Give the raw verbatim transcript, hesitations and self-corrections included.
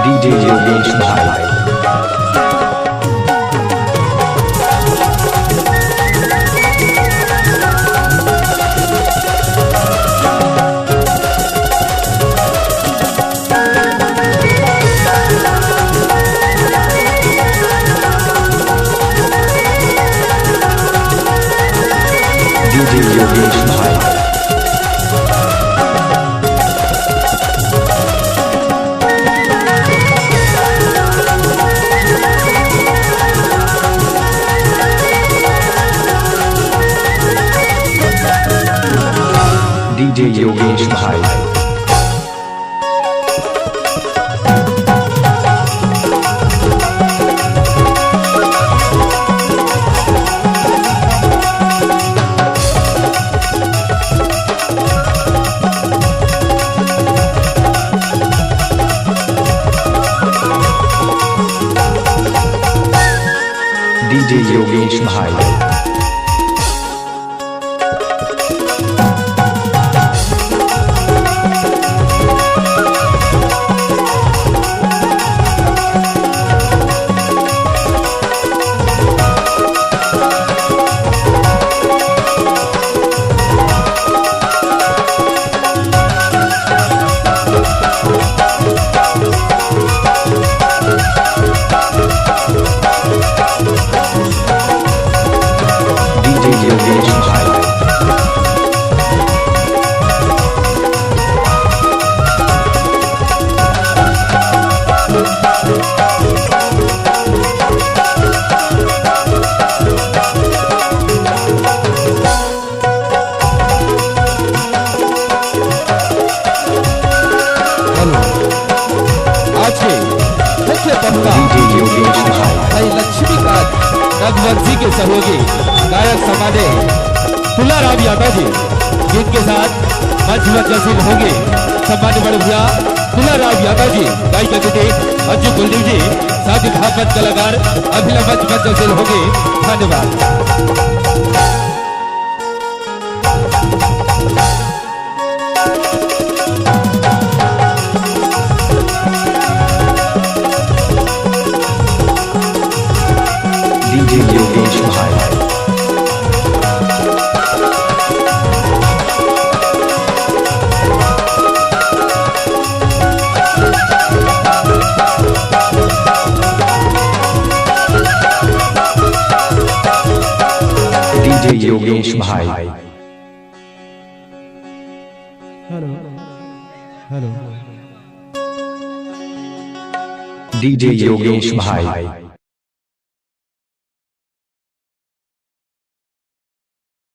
DJ Yogesh भाई। DJ Yogesh भाई। DJ Yogesh भाई। डीजे योगेश भाई। डीजे योगेश भाई। हेलो, आज के मुख्य वक्ता डीजे योगेश भाई। भाई लक्ष्मीकांत रघुवंशी के सहयोगी गायक सम्मान्य तुलाराम यादव जी, जिनके साथ मंच मंचासीन होंगे सम्मान्य बड़े भैया तुलाराम यादव जी, गायक अतिथि अंजू कुलदीप जी, साथ ही भागवत कलाकार अभिनव मंच मंचासीन होंगे। धन्यवाद। डीजे योगेश भाई। डीजे योगेश भाई। Hello, hello. डीजे योगेश भाई।